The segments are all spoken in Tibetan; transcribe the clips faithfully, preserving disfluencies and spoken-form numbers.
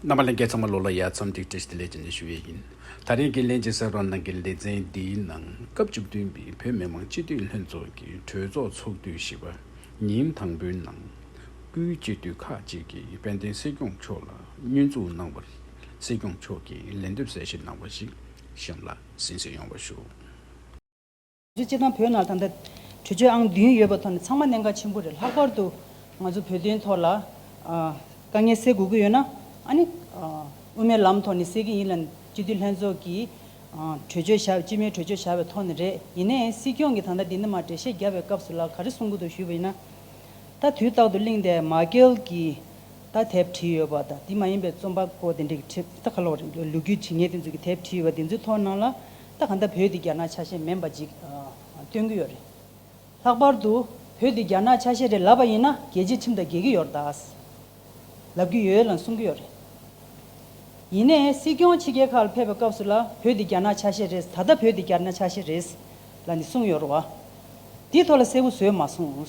རྣམ་པ་ལྷན་རྒྱས་ཚང་མ་ལོ་ལ་ཡ་འཚམས་འདྲི་བཀྲ་ཤིས་བདེ་ལེགས་བྱས་ནས་ཞུ་ཡས་ཡིན། ད་རེས་ཀྱི་ལྷན་རྒྱས་གསན་རོགས་གནང་གི་ལེ་ཚན་འདིའི་ནང་སྐབས་བཅུ་བདུན་པའི་བོད་མི་མང་སྤྱི་འཐུས་ལྷན་ཚོགས་ཀྱི་གྲོས་ཚོགས་ཚོགས་དུས་བཞི་པ་ཉིན་དང་པོའི་ནང་སྐུའི་སྤྱི་འཐུས་ཁག་ཅིག་གིས་དཔལ་ལྡན་སྲིད་སྐྱོང་མཆོག་ལ་བསྙོན་འཛུགས་གནང་བར་སྲིད་སྐྱོང་མཆོག་གིས་ལན་འདེབས་གསལ་བཤད་གནང་བ་ཞིག་གཤམ་ལ་གསན་གཟིགས་ཡོང་བ་ཞུ། སྤྱི་བཏང་བོད་ནང་ད་ལྟ་གྲོས་ཆོད་ཨང་བདུན་ཡོད་པ་ཐོག་ནས་ཚང་མ་གནད་འགག་ཆེན་པོ་རེད། ལྷག་པར་དུ་ང་ཚོ་བོད་དོན་ཐོག་ལ་ཨ་དཀའ་ངལ་སེལ་དགོས་ཀྱི་ཡོད་ན། ཨ་ནི་ཨ་དབུ་མའི་ལམ་ཐོག་ནས་སེལ་གྱི་ཡིན་ལ། སྤྱི་འཐུས་ལྷན་ཚོགས་ཀྱིས་ཨ་གྲོས་ཆོད་བཞག་སྤྱི་མོས་གྲོས་ཆོད་བཞག་པའི་ཐོག་ནས་རེད། ཡིན་ནའི་སྲིད་སྐྱོང་གིས་ད་ལྟ་འདི་ནས་མར་འགྲེལ་བཤད་བརྒྱབ་པའི་སྐབས་སུ་ལ་ག་རེ་གསུང་གི་འདུག་ཞུས་པ་ཡིན་ན། ད་དུས་རྟག་ཏུ་གླེང་བསྡད་མ་ཀེལ་གྱིས་ད་དེབ་བྲིས་ཡོད་པ་དང་། དེ་མ་ཡིན་པའི་རྩོམ་པ་པོ་དེ་འདྲས་ཀྱིས་བྲིས། ད་ག་ལབ་རེད། ལོ་རྒྱུས་བྲིས་མཁན་དེ་ཚོ་གིས་དེབ་བྲིས་ཡོད་པ་དེ་ཚོའི་ཐོག་ནང་ལ་ད་གང་ལྟར་བོད་དེ་རྒྱ་ནག་ཆ་ཤས་མིན་པ་ཅིག་ཨ་སྟོན་གྱི་ཡོད་རེད། ལྷག་པར་དུ་བོད་དེ་རྒྱ་ནག་ཆ་ཤས་རེད་ལབ་པ་ཡིན་ན་རྒྱལ་སྤྱིའི་ཁྲིམས་དང་འགལ་གྱི་ཡོད་རེད་ད་ལབ་ཀྱི་ཡོད་ལ་གསུང་གི་ཡོད་རེད། ཡིན་ནའི་སྲིད་སྐྱོང་ཕྱི་རྒྱལ་ཁག་ལ་ཕེབས་པའི་སྐབས་སུ་ལ་བོད་དེ་རྒྱ་ནག་ཆ་ཤས་རེད། ད་ལྟ་བོད་དེ་རྒྱ་ནག་ཆ་ཤས་རེད་ལབ་ནས་གསུངས་ཡོད་རེད་བ། དེའི་ཐོག་ལ་གསལ་པོ་བཟོས་མ་སོང་།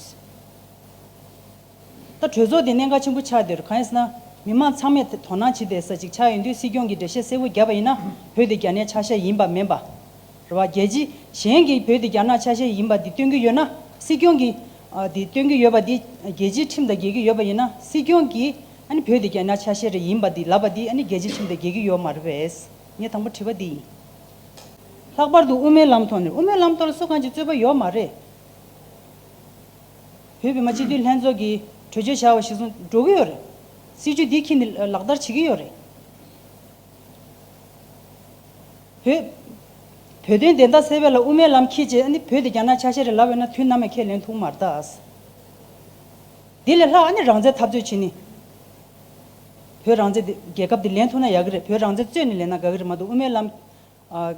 ད་གྲོས་ཚོགས་དེ་གནད་འགག་ཆེན་པོ་ཆགས་བསྡད་རེད། གང་ཡིན་ཟེར་ན་མི་མང་ཚང་མས་དོ་སྣང་བྱེད་བསྡད་ས་ཅིག་ཆགས་ཡོང་དུས་སྲིད་སྐྱོང་གིས་འགྲེལ་བཤད་གསལ་པོ་བརྒྱབ་པ་ཡིན་ན་བོད་དེ་རྒྱ་ནག་ཆ་ཤས་ཡིན་པ་མིན་པ་རེད་བ། རྒྱལ་སྤྱི་གཞན་གྱིས་བོད་དེ་རྒྱ་ནག་ཆ་ཤས་ཡིན་པ་འདི་སྟོན་གྱི་ཡོད་ན། སྲིད་སྐྱོང་གིས་ཨ་དེ་སྟོན་གྱི་ཡོད་པ་འདི་རྒྱལ་སྤྱིའི་ཁྲིམས་དང་འགལ་གྱི་ཡོད་པ་ཡིན་ན། སྲིད་སྐྱོང་གིས་ཨ་ནི་བོད་དེ་རྒྱ་ནག་ཆ་ཤས་རེ་ཡིན་པ་འདི་ལབ་པ་འདི་ཨ་ནི་རྒྱལ་སྤྱིའི་ཁྲིམས་དང་འགལ་གྱི་ཡོད་མ་རེད་པས། ངས་དང་པོ་དྲི་བ་འདི་ཡིན། ལྷག་པར་དུ་དབུ་མའི་ལམ་ཐོག་ནས། དབུ་མའི་ལམ་ཐོག་ལ་སུ་གང་ཅིག་རྩོད་པ་ཡོད་མ་རེད། བོད་མི་མང་སྤྱི་འཐུས་ལྷན་ཚོགས་ཀྱིས་གྲོས་ཆོད་བཞག་པ་གཞིར་བཟུང་འགྲོ་གི་ཡོད་རེད། སྲིད་ཇུས་འདི་འཁྱེར་ནས་ལག་བསྟར་བྱེད་ཀྱི་ཡོད་རེད། བོད་བོད་དོན་བདེན་མཐའ་གསལ་བའི་ལ་དབུ་མའི་ལམ་འཁྱེར་བྱས་ཨ་ནི་བོད་དེ་རྒྱ་ནག་ཆ་ཤས་རེད་ལབ་ཡོད་ན་དུས་ནམ་ཡང་ཁས་ལེན་ཐུབ་མ་རེད་ད། འདི་ལས་ལྷག་ཨ་ནི་རང་བཙན་འཐབ་རྩོད་བྱེད་ནི། བོད་རང་བཙན་འདི་རྒྱལ་ཁབ་འདི་ལེན་ཐུབ་ན་ཡག་གི་རེད། བོད་རང་བཙན་རྩོད་ནས་ལེན་ན་དགའ་གི་རེད་མ་གཏོགས། དབུ་མའི་ལམ་ཨ་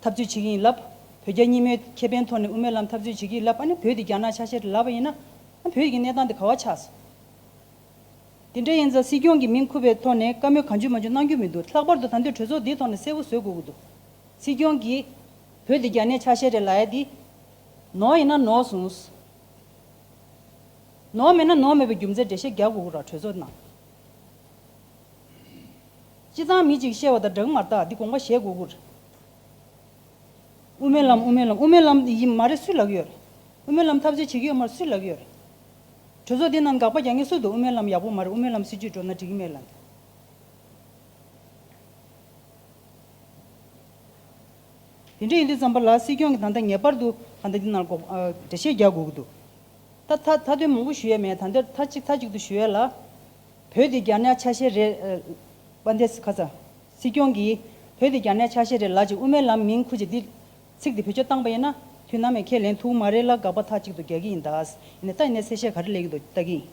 འཐབ་རྩོད་བྱེད་ཀྱི་ཡིན་ལབ། བོད་རྒྱ་གཉིས་མོས་ཁེ་ཕན་ཐོག་ནས་དབུ་མའི་ལམ་འཐབ་རྩོད་བྱེད་ཀྱི་ཡིན་ལབ། ཨ་ནི་བོད་འདི་རྒྱ་ནག་ཆ་ཤས་རེད་ལབ་པ་ཡིན་ན། ཨ་བོད་ཀྱི་གནས་སྟངས་འདི་ག་བ་ཆགས་སོང་། དེ་འདྲ་ཡིན་ཙང་སྲིད་སྐྱོང་གིས་མིང་ཁུར་བའི་ཐོག་ནས་བཀའ་མོལ་གང་བྱུང་མང་བྱུང་གནང་རྒྱུ་མི་འདུག་ལྷག་པར་དུ་ད་ལྟའི་གྲོས་ཚོགས་འདིའི་ཐོག་ནས་གསལ་པོ་བཟོ་དགོས་ཀྱི་འདུག་སྲིད་སྐྱོང་གིས་བོད་འདི་རྒྱ་ནག་ཆ་ཤས་རེད་ལབ་ཡ་འདི་ནོར་ཡིན་ན་ནོར་སོང་། ནོར་མེད་ན་ནོར་མེད་པའི་རྒྱུ་མཚན་འགྲེལ་བཤད་རྒྱག་དགོས་ཀྱི་རེད་གྲོས་ཚོགས་ནང་། སྤྱི་བཏང་མི་གཅིག་བཤད་པ་དང་འདྲ་གི་མ་རེད་ད། འདི་དགོངས་པ་བཞེས་དགོས་ཀྱི་རེད། དབུ་མའི་ལམ། དབུ་མའི་ལམ། དབུ་མའི་ལམ་ཡིན་མ་རེད་སུས་ལབ་ཀྱི་ཡོད་རེད། དབུ་མའི་ལམ་འཐབ་རྩོད་བྱེད་ཀྱི་ཡོད་མ་རེད་སུས་ལབ་ཀྱི་ཡོད་རེད། གྲོས་ཚོགས་འདི་ནང་དགག་པ་རྒྱག་མཁན་སུ་འདུག་དབུ་མའི་ལམ་ཡག་པོ་མ་རེད། དབུ་མའི་ལམ་སྲིད་ཇུས་འགྲོ་ན་འགྲིག་གི་མེད་ལབ། དེ་འདྲ་ཡིན་དུས་ཙམ་པ་ལ་སྲིད་སྐྱོང་གིས་ད་ལྟ་ངེས་པར་དུ་ད་ལྟ་འདི་ནང་ལ་འགོག་ཨ་འགྲེལ་བཤད་རྒྱག་དགོས་ཀྱི་འདུག་ད་ད་ད་དོན་མང་པོ་ཞུ་ཡས་མེད། ད་འདིར་མཐའ་གཅིག་མཐའ་གཅིག་ཏུ་ཞུ་ཡས་ལ། བོད་འདི་རྒྱ་ནག་ཆ་ཤས་རེད། ཨ་དཔལ་ལྡན་ཁ་ས་སྲིད་སྐྱོང་གིས་བོད་འདི་རྒྱ་ནག་ཆ་ཤས་རེད་ལབ་ཅིག་དབུ་མའི་ལམ་མིང་ཁུར་ཅིག་འདི་ཚིག་འདི་བེད་སྤྱོད་བཏང་པ་ཡིན་ན་དུས་ནམ་ཡང་ཁས་ལེན་ཐུབ་མ་རེད་ལ་དགག་པ་མཐའ་གཅིག་ཏུ་རྒྱག་གི་ཡིན་ད། ཡིན་ནའི་ད་ཡིན་ནའི་གསལ་བཤད་ག་རེ་སླེབས་ཀྱི་འདུག་ལྟ་གི་ཡིན།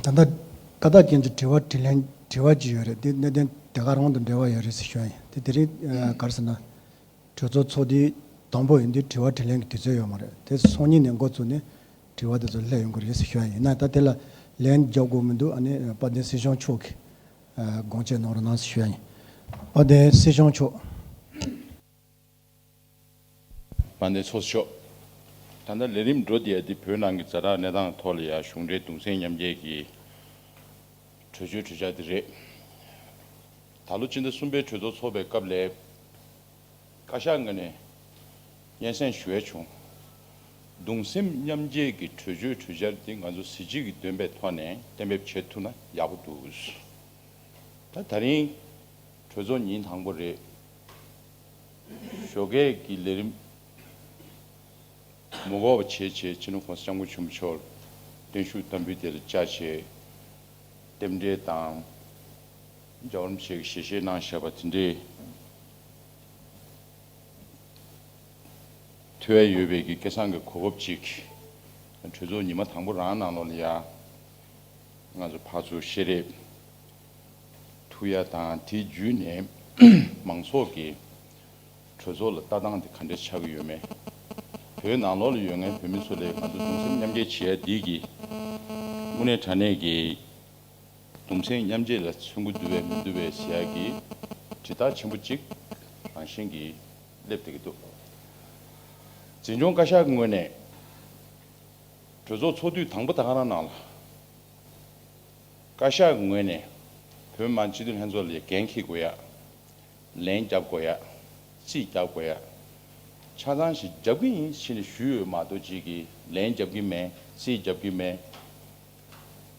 ལགས། ད་ལྟ་ཀ་དག་ཅན་གྱི་དྲི་བ་དྲིས་ལན་དྲི་བ་ཅིག་ཡོད་རེད། འདི་གནད་དོན་དེ་ག་རང་དང་འབྲེལ་བ་ཡོད་རེད་ཟེར་ཞུ་ཡ་ཡིན། དེ་དེ་རིང་ཨ་ག་རེ་ཟེར་ན། གྲོས་ཚོགས་ཚོགས་དུས་དང་པོ་ཡིན་དུས་དྲི་བ་དྲིས་ལན་གྱི་དུས་ཚོད་ཡོད་མ་རེད། དེ་སང་ཉིན་ནས་འགོ་བཙུགས་ནས་དྲི་བ་དེ་ཚོ་སླེབས་ཡོང་གི་རེད་ཟེར་ཞུ་ཡ་ཡིན། ན་ད་དེ་ལ་ལན་རྒྱག་དགོས་མི་འདུག་ཨ་ནི་དཔལ་ལྡན་སྲིད་སྐྱོང་མཆོག་གིས་ཨ་དགོངས་བཞེས་གནང་རོགས་གནང་ཟེར་ཞུ་ཡ་ཡིན། དཔལ་ལྡན་སྲིད་སྐྱོང་མཆོག་དཔལ་ལྡན་ཚོགས་གཙོ་མཆོག་ད་ལྟ་ལས་རིམ་འགྲོ་བསྡད་ཡ་འདི་བོད་ནང་གི་ཛ་དྲག་གནས་སྟངས་ཐོག་ལ་ཡ་གཞུང་འབྲེལ་གདུང་སེམས་མཉམ་སྐྱེད་ཀྱི་གྲོས་ཆོད་གྲོས་འཆར་འདི་རེད། ད་ལོ་སྤྱི་ཟླ་གསུམ་པའི་གྲོས་ཚོགས་འཚོགས་པའི་སྐབས་ལ་བཀའ་ཤག་ངོས་ནས་སྙན་སེང་ཞུ་ཡ་བྱུང་། གདུང་སེམས་མཉམ་སྐྱེད་ཀྱི་གྲོས་ཆོད་གྲོས་འཆར་འདི་ང་ཚོ་གཟི་བརྗིད་ཀྱིས་འདོན་པའི་ཐོག་ནས་གཏན་འབེབས་བྱེད་ཐུབ་ན་ཡག་པོ་འདུག་ད་ད་རིང་གྲོས་ཚོགས་ཉིན་དང་པོ་རེད། ཞོགས་ཀས་ཀྱི་ལས་རིམ་མ་འགོར་བ་བྱས་བྱས་སྤྱི་ནོར་གོང་ས་སྐྱབས་མགོན་ཆེན་པོ་མཆོག་ལ་བརྟན་བཞུགས་དམ་འབུལ་དེ་ལ་བཅར་བྱས་རྟེན་འབྲེལ་དང་རྒྱལ་བ་རིན་པོ་ཆེ་གིས་ཞལ་བཞེས་གནང་བཞག་པ་དེ་འདྲའི་ཐོས་ཡ་ཡོད་པའི་གི་སྐལ་བཟང་གི་གོ་སྐབས་ཅིག་གྲོས་ཚོགས་ཉི་མ་དང་པོ་རང་ནང་ལོགས་ལ་ཡ་ང་ཚོ་ཕར་ཚུར་ཤེས་རེས་ཐུབ་ཡ་དང་། དེ་བརྒྱུད་ནས་མང་ཚོགས་ཀྱི་གྲོས་ཚོགས་ལ་ལྟ་སྟངས་དེ་ག་འདྲ་ཆགས་ཀྱི་ཡོད་མེད། བོད་ནང་ལོགས་ལ་ཡོད་མཁན་བོད་མི་ཚོ་ལ་ང་ཚོ་གདུང་སེམས་མཉམ་སྐྱེད་བྱེད་ཡ་འདི་གི་དངོས་གནས་དྲང་གནས་ཀྱི་གདུང་སེམས་མཉམ་སྐྱེད་ལ་མཚོན་གྱི་འདུག་པས་མི་འདུག་པས་ཟེར་ཡ་གི་དྲི་རྟགས་ཆེན་པོ་གཅིག་རང་བཞིན་གྱིས་སླེབས་བསྡད་ཀྱི་འདུག་འཛིན་སྐྱོང་བཀའ་ཤག་གི་ངོས་ནས་གྲོས་ཚོགས་ཚོགས་དུས་དང་པོ་ད་ག་རང་ནང་ལ། བཀའ་ཤག་གི་ངོས་ནས་བོད་མི་མང་སྤྱི་འཐུས་ལྷན་ཚོགས་ལ་འགན་འཁྱེར་དགོས་ཡ། ལན་རྒྱབ་དགོས་ཡ། རྩིས་རྒྱབ་དགོས་ཡ། ཆ་ཚང་ཞིག་རྒྱབ་ཀྱི་ཡིན་ཕྱིན་ནས་ཞུས་ཡོད་མ་གཏོགས་ཅིག་གིས་ལན་རྒྱབ་ཀྱི་མེད། རྩིས་རྒྱབ་ཀྱི་མེད།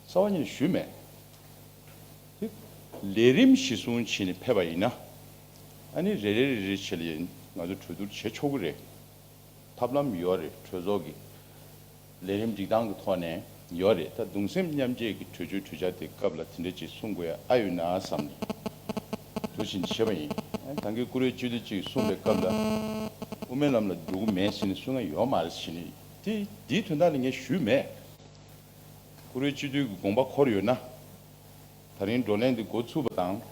རྩ་བ་ཉིད་ནས་ཞུས་མེད། དེ་ལས་རིམ་གཞི་བཟུང་བྱས་ནས་ཕེབས་པ་ཡིན་ན། ཨ་ནི་རེ་རེ་རེ་རེ་བྱས་ལ་ང་ཚོ་གྲོས་བསྡུར་བྱེད་ཆོག་གི་རེད། ཐབས་ལམ་ཡོད་རེད། གྲོས་ཚོགས་ཀྱི་ལས་རིམ་སྒྲིག་སྟངས་ཀྱི་ཐོག་ནས་ཡོད་རེད། ད་གདུང་སེམས་མཉམ་སྐྱེད་ཀྱི་གྲོས་ཆོད་གྲོས་འཆར་དེ་སྐབས་ལ་དེ་འདྲ་ཅིག་གསུང་དགོས་ཡ་ཨ་ཡོད་ན་བསམ་ནས་འདུག་བཞིན་བྱས་པ་ཡིན། ད་གིན་བཀུར་འོས་སྤྱི་འཐུས་ཅིག་གསུངས་པའི་སྐབས་ལ་དབུ་མའི་ལམ་ལ་འགྲོ་གི་མེད་ཟེར་ནས་གསུང་ཡ་ཡོད་མ་རེད་ཟེར་ནས་དེ་དེའི་དོན་དག་ལ་ངས་ཞུས་མེད། བཀུར་འོས་སྤྱི་འཐུས་ཀྱི་དགོངས་པ་འཁོར་ཡོད་ན། ད་རིང་བགྲོ་གླེང་འདི་འགོ་ཚུགས་པ་དང་།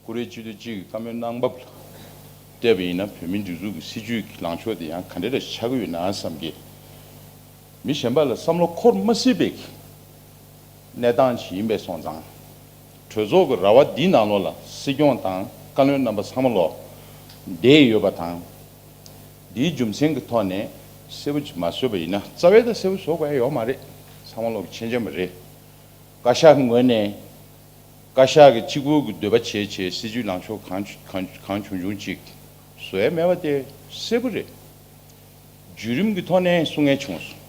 བཀུར་འོས་སྤྱི་འཐུས་གཅིག་གིས་བཀའ་མོལ་གནང་བབ་ལ་བལྟས་པ་ཡིན་ན་བོད་མིའི་སྒྲིག་འཛུགས་ཀྱི་སྲིད་བྱུས་ཀྱི་ལངས་ཕྱོགས་དེ་ཡང་ག་འདྲ་རེ་ཆགས་ཀྱི་ཡོད་ན་བསམ་གི། མི་གཞན་པ་ལ་བསམ་བློ་འཁོར་མ་སྲིད་པའི་གནས་སྟངས་ཤིག་ཡིན་པས་སོང་ཙང་། གྲོས་ཚོགས་ཀྱི་ར་བ་འདིའི་ནང་ལོགས་ལ་སྲིད་སྐྱོང་དང་བཀའ་བློན་རྣམ་པ་ཚང་མ་ལོག་བསྡད་ཡོད་པ་དང་། འདིའི་རྒྱུ་མཚན་གྱི་ཐོག་ནས་གསལ་པོ་ཅིག་མ་བཟོས་པ་ཡིན་ན། རྩ་བའི་ད་གསལ་པོ་བཟོ་དགོས་ཡ་ཡོད་མ་རེད། ཚང་མ་ལོག་གི་མཁྱེན་མཁྱེན་པ་རེད། བཀའ་ཤག་གི་ངོས་ནས་བཀའ་ཤག་གི་གཅིག་པུ་གི་འདོད་པ་བྱས་བྱས་སྲིད་བྱུས་ལངས་ཕྱོགས་གང་གང་གང་བྱུང་བྱུང་ཅིག་བཟོ་ཡ་མེད་པ་དེ་གསལ་པོ་རེད། བརྒྱུད་རིམ་གྱི་ཐོག་ནས་གསུང་མཁན་བྱུང་སོང་།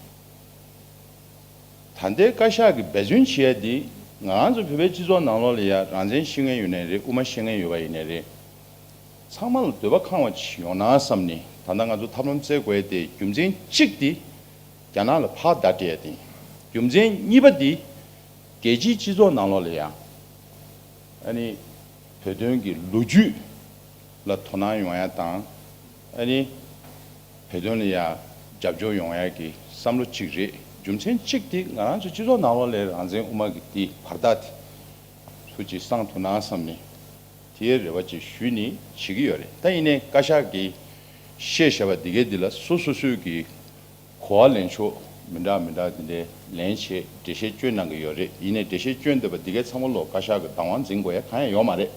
ད་ལྟའི་བཀའ་ཤག་གིས་འབད་བརྩོན་བྱེད་ཡ་འདི་ང་རང་ཚོ་བོད་པའི་སྤྱི་ཚོགས་ནང་ལོགས་ལ་ཡ་རང་བཙན་ཤེས་མཁན་ཡོད་ནའི་རེད། དབུ་མ་ཤེས་མཁན་ཡོད་པ་ཡིན་ནའི་རེད། ཚང་མ་ལ་འདོད་པ་ཁེངས་པ་ཅིག་ཡོང་ན་བསམ་ནས་ད་ལྟ་ང་ཚོ་ཐབས་ལམ་བཙལ་དགོས་ཡ་དེ་རྒྱུ་མཚན་གཅིག་དེ་རྒྱ་ནག་ལ་ཕར་བརྡ་སྤྲད་ཡ་དེ་ཡིན། རྒྱུ་མཚན་གཉིས་པ་དེ་རྒྱལ་སྤྱིའི་སྤྱི་ཚོགས་ནང་ལོགས་ལ་ཡ་ཨ་ནི་བོད་དོན་གྱི་ལོ་རྒྱུས་ལ་དོ་སྣང་ཡོང་ཡ་དང་། ཨ་ནི་བོད་དོན་ལ་ཡ་རྒྱབ་སྐྱོར་ཡོང་ཡ་གི་བསམ་བློ་གཅིག་རེད། རྒྱུ་མཚན་གཅིག་དེ་ང་རང་ཚོ་སྤྱི་ཚོགས་ནང་ལོགས་ལ་རང་བཙན་དབུ་མ་གི་དེ་བར་ཐག་དེ་ཚོ་ཅིག་སངས་ཐུབ་ན་བསམ་ནས་དེའི་རེ་བ་ཅིག་ཞུས་ནས་བྱེད་ཀྱི་ཡོད་རེད། ད་ཡིན་ནའི་བཀའ་ཤག་གིས་བཤད་བཞག་པ་འདི་གའི་འདི་ལ་སོ་སོ་སོའི་གི་གོ་བ་ལེན་ཕྱོགས་མི་འདྲ་མི་འདྲ་དེ་འདྲའི་ལེན་བྱས་འགྲེལ་བཤད་བསྐྱོན་གནང་གི་ཡོད་རེད། ཡིན་ནའི་འགྲེལ་བཤད་བསྐྱོན་འདོད་པ་འདི་གའི་ཚང་མ་ལོག་བཀའ་ཤག་གི་བདག་དབང་འཛིན་དགོས་ཡ་གང་ཡང་ཡོད་མ་རེད།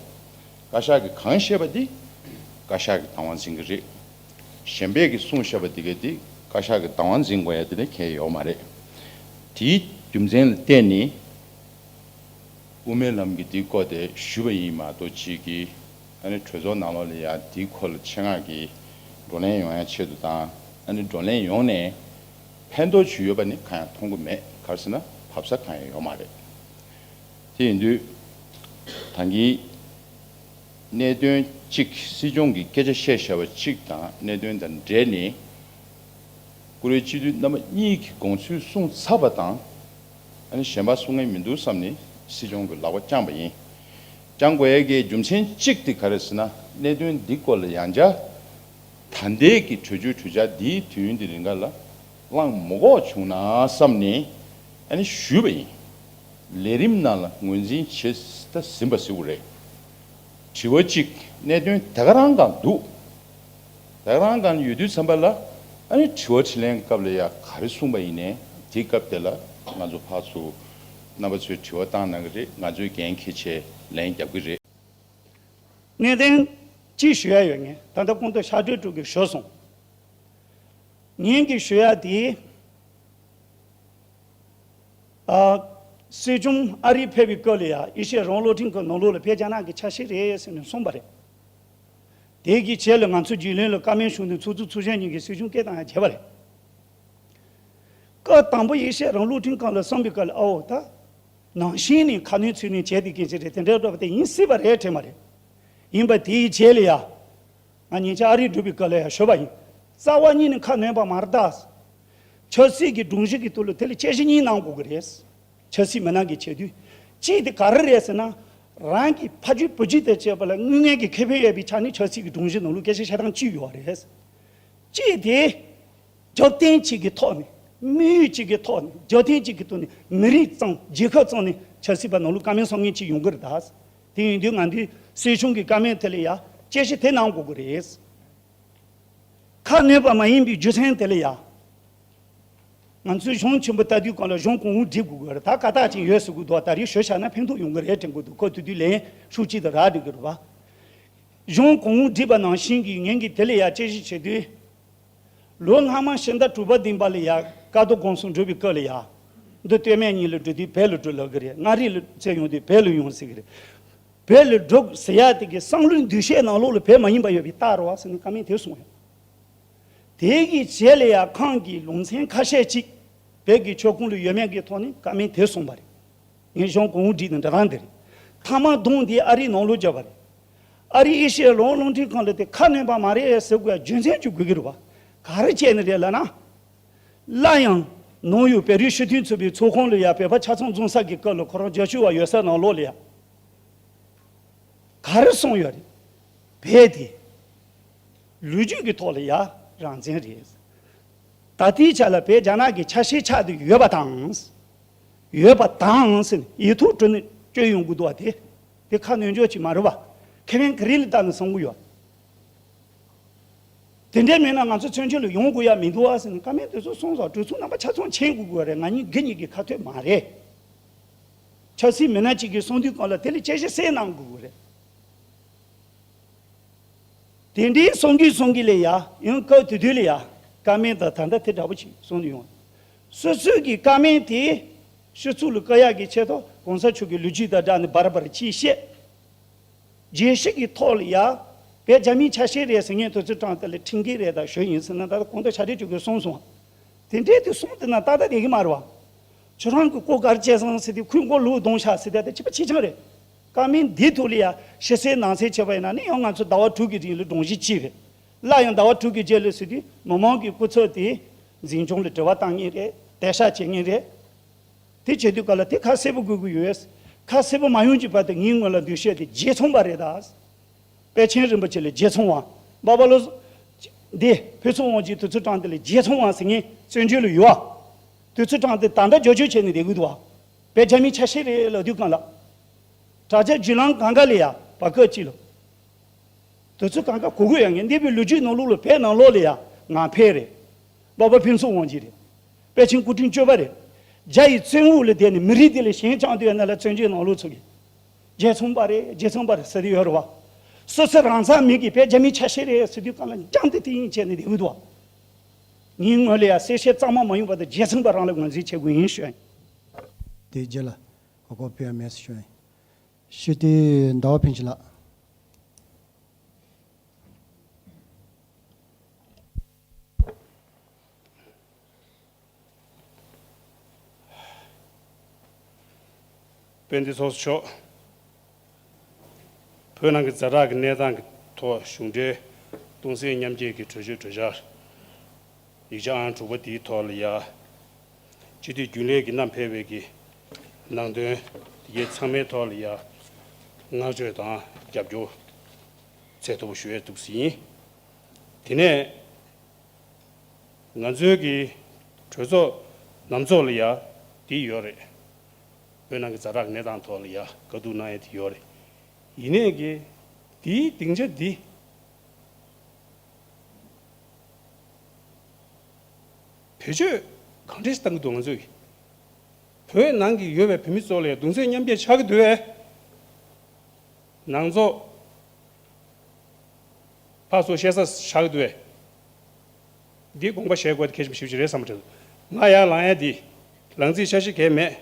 བཀའ་ཤག་གིས་གང་བཤད་པ་འདི་བཀའ་ཤག་གིས་བདག་དབང་འཛིན་གི་རེད། གཞན་པས་ཀྱིས་གསུངས་བཞག་པ་འདི་གའི་འདི་བཀའ་ཤག་གིས་བདག་དབང་འཛིན་དགོས་ཡ་དེ་ལས་གང་ཡང་ཡོད་མ་རེད། དེའི་རྒྱུ་མཚན་ལ་བརྟེན་ནས་དབུ་མའི་ལམ་གྱི་འདིའི་སྐོར་དེ་ཞུས་པ་ཡིན་མ་གཏོགས་ཅིག་གིས་ཨ་ནི་གྲོས་ཚོགས་ནང་ལོགས་ལ་ཡ་འདིའི་སྐོར་ལ་ཆེད་མངགས་ཀྱིས་བགྲོ་གླེང་ཡོང་ཡ་ཆེད་དུ་དང་། ཨ་ནི་བགྲོ་གླེང་ཡོང་ནས་ཕན་ཐོགས་ཅིག་ཡོད་པ་ནི་གང་ཡང་མཐོང་གི་མེད། ག་རེ་ཟེར་ན་བབས་ས་གང་ཡང་ཡོད་མ་རེད། དེ་ཡིན་དུས་ད་གིན་གནད་དོན་གཅིག་སྲིད་སྐྱོང་གིས་སྐད་ཆ་བཤད་བཞག་པ་གཅིག་དང་གནད་དོན་དང་འབྲེལ་ནས་བཀུར་འོས་སྤྱི་འཐུས་རྣམ་པ་གཉིས་ཀྱི་དགོངས་ཚུལ་གསུངས་ཚར་བ་དང་། ཨ་ནི་གཞན་པ་གསུང་མཁན་མི་འདུག་བསམ་ནས་སྲིད་སྐྱོང་གི་ལག་པ་བརྐྱངས་པ་ཡིན། བརྐྱང་དགོས་ཡས་ཀྱི་རྒྱུ་མཚན་གཅིག་དེ་ག་རེ་ཟེར་ན། གནད་དོན་འདི་སྐོར་ལ་ཡང་བསྐྱར་ད་ལྟའི་གི་གྲོས་ཆོད་གྲོས་འཆར་འདིའི་དུས་ཡུན་འདི་རིང་ག་ལ་བླངས་མ་དགོས་བྱུང་ན་བསམ་ནས་ཨ་ནི་ཞུས་པ་ཡིན། ལས་རིམ་ནང་ལ་ངོས་འཛིན་བྱེད་ད་ཟིན་པ་ཟེར་དགོས་རེད། དྲི་བ་གཅིག་གནད་དོན་དེ་ག་རང་གང་འདུག་དེ་ག་རང་གང་ཡོད་དུས་ཙམ་པ་ལ་ཨ་ནི་དྲི་བ་དྲིས་ལན་གྱི་སྐབས་ལ་ཡ་ག་རེ་གསུངས་པ་ཡིན་ནའི་དེའི་སྐབས་དེ་ལ་ང་ཚོ་ཕར་ཚུར་རྣམ་པ་ཚོས་དྲི་བ་བཏང་གནང་གི་རེད། ང་ཚོས་འགན་འཁྱེར་བྱས་ལན་རྒྱབ་གི་རེད། གནད་དོན་གཅིག་ཞུ་ཡ་ཡོད། ངས་ད་ལྟ་སྐུ་མདུན་ཕྱག་སྦྲེལ་དྲུག་གིས་ཞུས་སོང་། ངས་ཀྱིས་ཞུ་ཡ་དེ། ཨ། སྲིད་སྐྱོང་ཨ་རི་ཕེབས་པའི་སྐབས་ལ་ཡ་ཨེ་ཤེ་ཡ་རང་དབང་རླུང་འཕྲིན་ཁང་ནང་ལོགས་ལ་བོད་རྒྱ་ནག་གི་ཆ་ཤས་རེད་ཟེར་ནས་གསུངས་པ་རེད། དེ་གི་རྗེས་ལ་ང་ཚོ་རྒྱུས་ལོན་ལ་བཀའ་མོལ་ཞུ་དུས་ཚོགས་གཙོ་ཚོགས་གཞོན་གཉིས་ཀྱིས་སྲིད་སྐྱོང་སྐད་བཏང་ཡ་བྱས་པ་རེད། སྐབས་དང་པོ་ཨེ་ཤེ་ཡ་རང་དབང་རླུང་འཕྲིན་ཁང་ལ་གསུངས་པའི་སྐབས་ལ་ཨའོ་ད། ནང་བཞིན་ནས་ཁ་སྣོན་ཚུལ་ནས་བྱས་ཏེ་སྐད་ཆ་རེད། དེ་འདྲའི་འགྲོ་བ་དེ་ཡིན་སྲིད་པ་རེད་དྲན་པ་རེད། ཡིན་པ་དེའི་རྗེས་ལ་ཡ། ང་ཉེ་ཆར་ཨ་རི་འགྲོ་བའི་སྐབས་ལ་ཡ་ཞུས་པ་ཡིན། རྩ་བ་ཉིད་ནས་ཁ་སྣོན་པ་མ་རེད་ད། ཆབ་སྲིད་ཀྱི་སྒྲོམ་གཞི་གི་ཐོག་ལ་དེ་ལ་དཔྱད་གཞི་གཉིས་གནང་དགོས་ཀྱི་རེད། ཆབ་སྲིད་མི་སྣ་གི་བྱེད་དུས། གཅིག་དེ་ག་རེ་རེད་ཟེར་ན། རང་གི་ཕ་རྒྱུད་བུ་རྒྱུད་དང་བཅས་པ་ལ་དངོས་གནས་ཀྱི་ཁེ་ཕན་ཡོད་པའི་ཆ་ནས་ཆབ་སྲིད་ཀྱི་སྒྲོམ་གཞི་ནང་ལ་སྐད་ཆ་བཤད་སྟངས་གཅིག་ཡོད་རེད། གཅིག་དེ། རྒྱབ་རྟེན་གཅིག་གི་ཐོག་ནས། དམིགས་ཡུལ་གཅིག་གི་ཐོག་ནས། རྒྱབ་རྟེན་གཅིག་གི་ཐོག་ནས་མི་རིགས་གཙང་རྒྱལ་ཁབ་གཙང་ནས་ཆབ་སྲིད་པ་ནང་ལ་བཀའ་མོལ་གསུང་མཁན་གཅིག་ཡོང་གི་རེད་ད། དེ་ཡིན་དུས་ང་ཚོས་སྲིད་སྐྱོང་གི་བཀའ་མོལ་དེ་ལ་ཡ་དཔྱད་གཞི་དེ་གནང་དགོས་ཀྱི་རེད། ཁ་གནོན་པ་མ་ཡིན་པའི་རྒྱུ་མཚན་དེ་ལ་ཡ། ང་ཚོས་གཞུང་ཆེན་པོ་ལྟ་དུས་གང་ལ་གཞུང་གང་འོག་སྒྲིག་དགོས་ཀྱི་རེད། ད་ཀ་དག་ཅིག་ཡོད་ཟེར་གི་འདུག་ད་རེས་ཞུ་བྱས་ན་ཕན་ཐོགས་ཡོང་གི་རེད་དྲན་གི་འདུག་ཁོ་དེ་དུས་ལན་ཧྲུའུ་ཅི་དང་རག་འགྲིག་གི་རེད་པ། གཞུང་གང་འོག་སྒྲིག་པ་ནང་བཞིན་གྱི་ངན་གྱི་དེ་ལ་ཡ་དཔྱད་གཞི་བྱེད་དུས། ལོ་སྔ་མ་ཕྱི་ཟླ་དྲུག་པ་བདུན་པ་ལ་ཡ་ཀ་རྡོ་གུང་སེང་འགྲོ་བའི་སྐབས་ལ་ཡ། མདོ་སྟོད་སྨད་གཉིས་ལ་འགྲོ་དུས་བོད་ལ་འགྲོ་ལབ་ཀྱི་རེད། མངའ་རིས་ལ་ཚུར་ཡོང་དུས་བོད་ལ་ཡོང་ཟེར་གྱི་རེད། བོད་ལ་འགྲོ་ཟེར་ཡག་དེ་གི་བསམ་བློའི་འདུ་ཤེས་ནང་ལོགས་ལ་བོད་མ་ཡིན་པ་ཡོད་པའི་རྟགས་རེད་བ་ཟེར་ནས་བཀའ་མོལ་དེ་གསུངས་ཡོད། དེ་གི་རྗེས་ལ་ཡང་ཁམས་ཀྱི་ལུང་ཚན་ཁ་ཤས་ཅིག་བོད་ཀྱི་ཆོལ་ཁོངས་ལ་ཡོད་མེད་ཀྱི་ཐོག་ནས་བཀའ་མོལ་དེ་གསུངས་པ་རེད། ངས་གཞུང་གོང་བསྒྲིགས་ནས་འདྲ་གང་འདིར། ཐ་མག་རྫོང་དེ་ཨ་རིའི་ནང་ལོགས་བརྒྱབ་པ་རེད། ཨ་རིའི་ཨེ་ཤི་ཡའི་ལུང་རླུང་འཕྲིན་ཁང་ལ་དེ་ཁ་སྣོན་པ་མ་རེད་ཟེར་དགོས་རྒྱུ་མཚན་ཅིག་དགོས་ཀྱི་རེད་བ། ག་རེ་བྱས་ནས་རེད་ལབ་ན། སླར་ཡང་ནང་ཡོད་བོད་རིགས་སྤྱི་མཐུན་ཚོགས་པའི་ཚོགས་ཁང་ལ་ཡ་བོད་པ་ཆ་ཚང་འཛོམས་ས་གི་སྐབས་ལ་ཁོ་རང་རྒྱབ་སྐྱོར་བ་ཡོད་ས་ནང་ལོགས་ལ་ཡ། ག་རེ་གསུངས་ཡོད་རེད། བོད་དེ་ལོ་རྒྱུས་ཀྱི་ཐོག་ལ་ཡ་རང་བཙན་རེད། ད་ལྟའི་ཆ་ལ་བོད་རྒྱ་ནག་གི་ཆ་ཤས་ཆགས་བསྡད་ཡོད་པ་དང་། ཡོད་པ་དང་ཟེར་ནས་ཡིག་ཐོག་བྲིས་ནས་བསྐྱོན་ཡོང་གི་འདུག་བ། དེ་དེ་ཁ་སྣོན་ཆོག་ཅིག་མ་རེད་བ། ཁེ་ཕན་ག་རེ་ལ་བལྟས་ནས་གསུང་གི་ཡོད། དེ་འདྲས་མེད་ན་ང་ཚོ་བཙན་བྱོལ་ལ་ཡོང་དགོས་ཡ་མི་འདུག་ཨ་ཟེར་ནས་བཀའ་མོལ་དེ་ཚོ་གསུངས་སོང་། གྲོས་ཚོགས་རྣམ་པ་ཆ་ཚང་མཁྱེན་དགོས་དགོས་རེད། ང་གཉིས་འགན་གཉིས་ཀྱི་ཁ་ཐོན་མ་རེད། ཆབ་སྲིད་མི་སྣ་གཅིག་གིས་གསུང་དུས་སྒང་ལ་དེ་ལ་དཔྱད་ཞིབ་གསལ་གནང་དགོས་དགོས་རེད། དེ་འདྲའི་གསུང་གི་གསུང་གི་ལས་ཡ་ཡང་སྐབས་དེ་དུས་ལ་ཡ་བཀའ་མོལ་དང་ད་ལྟ་དེ་འདྲ་པོ་ཅིག་གསུང་དུ་ཡོང་། སོ་སོའི་གི་བཀའ་མོལ་དེ་སྤྱི་ཚོགས་ལ་བཀག་ཡག་གི་ཆེད་དུ་གོང་ས་མཆོག་གི་ལོ་རྒྱུས་དང་སྦྲགས་ནས་བར་བར་ཅིག་བཤད། རྒྱལ་སྤྱི་གི་ཐོག་ལ་ཡ། བོད་རྒྱ་མིའི་ཆ་ཤས་རེད་ཟེར་མཁན་དུས་ཚོད་གྲངས་དེ་ལ་ཁྲིམས་འགལ་རེད་དང་ཞུ་ཡིན་ཟེར་ན་ད་ལྟ་གོང་དུ་ཕྱག་སྦྲེལ་བཅུ་དགུས་གསུངས་སོང་། དེ་འདྲའི་དེ་གསུངས་དེ་ན་ཏག་ཏག་བསྡད་ཀྱི་མ་རེད་བ། ཁྱོད་རང་གི་སྐོར་ག་རེ་བྱས་སོང་ཟེར་དུས་ཁོའི་མགོ་ལོག་གདོང་ཤ་ཟེར་དེ་ད་ཅི་པ་ཅི་ཆང་རེད། བཀའ་མོལ་འདི་ཐོག་ལ་ཡ་ཕྱི་གསལ་ནང་གསལ་བྱས་པ་ཡིན་ན་ནི་ཡང་ང་ཚོ་ཟླ་བ་དྲུག་གི་རིང་ལ་སྒྲོམ་གཞི་གཅིག་རེད། སླར་ཡང་ཟླ་བ་དྲུག་གི་རྗེས་ལ་ཟེར་དུས་མི་མང་གི་སྐུ་ཚབ་དེ་འཛིན་སྐྱོང་ལ་དྲི་བ་བཏང་མཁན་རེད། དད་ཤག་བྱེད་མཁན་རེད། དེ་བྱེད་དུས་ག་ལ་དེ་ཁ་གསལ་པོ་དགོས་ཀྱི་ཡོད། ཁ་གསལ་པོ་མ་ཡོང་གི་བར་དུ་ངའི་ངོས་ལ་འདུ་ཤེས་དེ་རྗེ་ཚོང་པ་རེད་ད། པཎ་ཆེན་རིན་པོ་ཆེ་ལ་རྗེ་ཚོང་བ། འབའ་བ་ལོ། འདི་བོད་ཚོང་དབང་ཆེན་དུས་ཚོད་གྲངས་དེ་ལ་རྗེ་ཚོང་བ་ཟེར་མཁན་བཙན་བྱོལ་ལ་ཡོད། དུས་ཚོད་གྲངས་དེ་ད་ལྟ་རྒྱབ་སྐྱོར་བྱས་ནས་བསྡད་ཀྱི་འདུག་བ། བོད་རྒྱ་མིའི་ཆ་ཤས་རེད་ལབ་དུས་གང་ལ། དྲ་རྒྱ་བརྒྱུད་ལམ་གང་ག་ལ་ཡ་བར་སྐབས་གཅིག་ལ། དུས་ཚོད་གང་ག་གོ་དགོས་ཡ་ངས་འདས་པའི་ལོ་རྒྱུས་ནང་ལོགས་ལ་བོད་ནང་ལོགས་ལ་ཡ་ངང་ཕེབས་རེད། འབའ་བ་ཕུན་ཚོགས་དབང་ཆེན་རེད། པཎ་ཆེན་སྐུ་ཕྲེང་བཅུ་པ་རེད། རྒྱ་ཡི་བཙན་འོག་ལ་བསྡད་ནས་མི་རིགས་དེ་ལ་ཞེན་ཆགས་འདུག་ཡ་ན་ལ་བཙན་བྱོལ་ནང་ལོགས་ཚུགས་ཀྱི། རྒྱལ་ཚོང་པ་རེད། རྒྱལ་ཚོང་པ་རེད་ཟེར་དུས་ཡོད་རེད་བ། སོ་སོ་རང་ཚང་མི་གིས་བོད་རྒྱ་མིའི་ཆ་ཤས་རེད་ཟེར་དུས་གང་ལ་འཇམ་ཏིང་ཏིང་བྱས་ནས་བསྡད་ཀྱི་འདུག་བ། ངའི་ངོས་ལ་ཡ་གསལ་བཤད་གཙང་མ་མ་ཡོང་བར་དུ་རྒྱལ་ཚོང་པ་རང་ལ་ངོས་འཛིན་བྱེད་དགོས་ཡིན་ཞུ་ཡ་ཡིན། དེ་རྗེས་ལ་གོ་སྐབས་ཕུལ་ཡ་མེད་ཟེར་ཞུ་ཡ་ཡིན། ཞུ་དེ་ཟླ་བ་ཕུན་ཆེ་ལགས། དཔལ་ལྡན་ཚོགས་གཙོ་མཆོག་བོད་ནང་གི་ཛ་དྲག་གི་གནས་སྟངས་ཀྱི་ཐོག་གཞུང་འབྲེལ་སྟོང་གསལ་མཉམ་སྐྱེད་ཀྱི་གྲོས་ཆོད་གྲོས་འཆར་ཡིག་ཆ་ཨང་དྲུག་པ་དེའི་ཐོག་ལ་ཡ། སྤྱི་འཐུས་རྒྱུན་ལས་ཀྱིས་བསྣམས་ཕེབས་པའི་གི་ནང་དོན་དེ་གའི་ཚང་མའི་ཐོག་ལ་ཡ་བསྔགས་བརྗོད་དང་རྒྱབ་སྐྱོར་ཚད་མཐོ་པོ་ཞུ་ཡས་འདུག་ཟེར་ཡིན། དེ་ནས་ང་ཚོའི་གི་གྲོས་ཚོགས་ནང་ཚོགས་ལ་ཡ་དེ་ཡོད་རེད། བོད་ནང་གི་ཛ་དྲག་གནས་སྟངས་ཐོག་ལ་ཡ་བཀའ་བསྡུར་གནང་ཡས་དེ་ཡོད་རེད། ཡིན་ནའི་གི་དེའི་སྡིངས་ཆ་འདི། བེད་སྤྱོད་གང་འདྲས་བཏང་གི་འདུག་ང་ཚོས་ཀྱི། བོད་ནང་གི་ཡོད་པའི་བོད་མི་ཚོ་ལ་གདུང་སེམས་མཉམ་སྐྱེད་ཆགས་ཀྱི་འདུག་བས། ནང་ཚོགས་ཕར་ཚུར་བཤད་ས་ཆགས་ཀྱི་འདུག་བས། འདི་དགོངས་པ་བཞེས་དགོས་དེ་གལ་ཆེན་པོ་ཞེ་པོ་ཅིག་རེད་བསམ་པ་རེད། ང་ཡར་ལངས་ཡས་འདི་ལངས་རྩིས་འཆར་གཞི་གང་ཡང་མེད།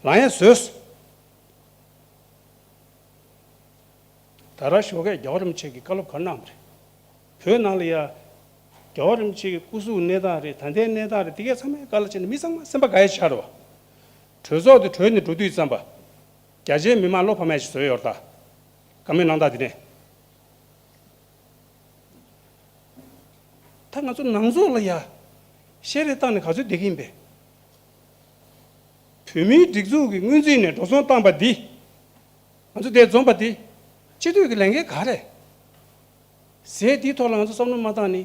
ལངས་ཡས་བཟོས། ད་ར་ཞོགས་ཀས་རྒྱལ་བ་རིན་པོ་ཆེ་གིས་བཀའ་སློབ་ག་རེ་གནང་བ་རེད། བོད་ནང་ལ་ཡ། རྒྱལ་བ་རིན་པོ་ཆེ་གི་སྐུ་གཟུགས་གནས་སྟངས་རེད། ད་ལྟའི་གནས་སྟངས་རེད། དེ་གའི་ཚང་མའི་བཀའ་སློབ་བྱས་ནས་མི་ཚང་མ་སེམས་པ་དགའ་ཡ་ཆགས་རེད་བ། གྲོས་ཚོགས་དེ་གྲོལ་ནས་འགྲོ་དུས་ཙམ་པ། རྒྱ་ཆེའི་མི་མང་བློ་ཕམ་ཡ་ཞིག་བཟོས་ཡོད་རེད་ད། བཀའ་མོལ་གནང་སྟངས་དེ་ནས། ད་ང་ཚོ་ནང་ཚོགས་ལ་ཡ། བཤད་རེས་བཏང་ནས་ག་ཚོད་བསྡད་ཀྱི་ཡིན་པས། བོད་མིའི་སྒྲིག་འཛུགས་ཀྱི་སྔོན་རྩིས་ནས་འགྲོ་སོང་བཏང་པ་འདི། ང་ཚོ་འདིར་འཛོམས་པ་འདི། སྤྱི་འཐུས་ཀྱི་ལས་འགན་ག་རེ། ཟས་འདིའི་ཐོག་ལ་ང་ཚོ་བསམ་བློ་མ་བཏང་ནི།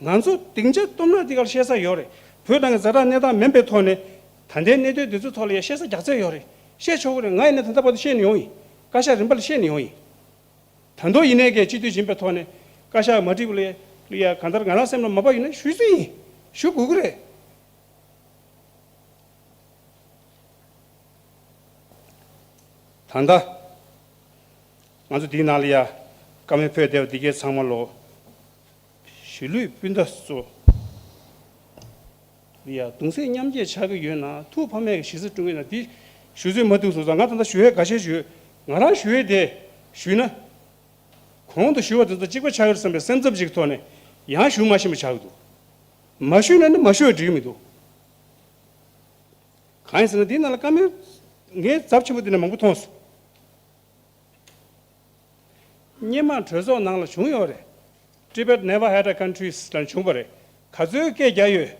ང་ཚོ་སྡིངས་ཆ་སྟོབས་ན་འདི་གར་བཤད་ས་ཡོད་རེད། བོད་ནང་གི་ཛ་དྲག་གནས་སྟངས་མིན་པའི་ཐོག་ནས། ད་ལྟའི་གནད་དོན་འདི་ཚོའི་ཐོག་ལ་ཡང་བཤད་ས་རྒྱག་ཚད་ཡོད་རེད། བཤད་ཆོག་གི་རེད། ང་ཡིན་ན་ད་ལྟ་བར་དུ་བཤད་ནས་ཡོང་ཡིན། བཀའ་ཤག་རིམ་པ་ལ་བཤད་ནས་ཡོང་ཡིན། ད་དུང་ཡིན་ནའི་གལ་སྤྱི་འཐུས་ཡིན་པའི་ཐོག་ནས་བཀའ་ཤག་མ་འགྲིག་པ་ལ་ཡ་གང་ལྟར་ང་རང་སེམས་ལ་མ་བབས་ཡོད་ན་ཞུ་རྩིས་ཡིན། ཞུ་དགོས་ཀྱི་རེད། ད་ལྟ་ང་ཚོ་འདིའི་ནང་ལ་ཡ་བཀའ་མོལ་ཕུལ་བསྡད་པ་འདི་གའི་ཚང་མ་ལོ། གཞིས་ལུས་སྤུན་ཟླ་ཚོ། ཡ་གདུང་སེམས་མཉམ་སྐྱེད་ཆགས་ཀྱི་ཡོད་ན། ཐུགས་ཕ་མས་ཞེ་ས་དྲུང་ཡོད་ན། འདི་ཞུ་ཚོད་མ་ཐུག་སོང་ཙང་ང་ད་ལྟ་ཞུ་ཡས་འགའ་ཤས་ཞུ། ང་རང་ཞུ་ཡས་དེ་ཞུས་ན། གོང་དུ་ཞུ་བ་དེ་ཚོ་གཅིག་པ་ཆགས་ཡོད་བསམ་པའི་སེམས་འཚབ་ཅིག་གི་ཐོག་ནས་ཡང་ཞུ་མ་ཤེས་པ་ཆགས་ཀྱི་འདུག་མ་ཞུས་ན་ནི་མ་ཞུས་པ་འགྲིག་གི་མི་འདུག་གང་ཡིན་ཟེར་ན། འདིའི་ནང་ལ་བཀའ་མོལ་ངས་ཚབས་ཆེན་པོ་འདི་ནས་མང་པོ་མཐོང་སོང་། སྔོན་མ་གྲོས་ཚོགས་ནང་ལ་བྱུང་ཡོད་རེད། Tibet never had a country ལབ་བྱུང་བ་རེད། ག་ཚོད་སྐད་རྒྱག་ཡོད།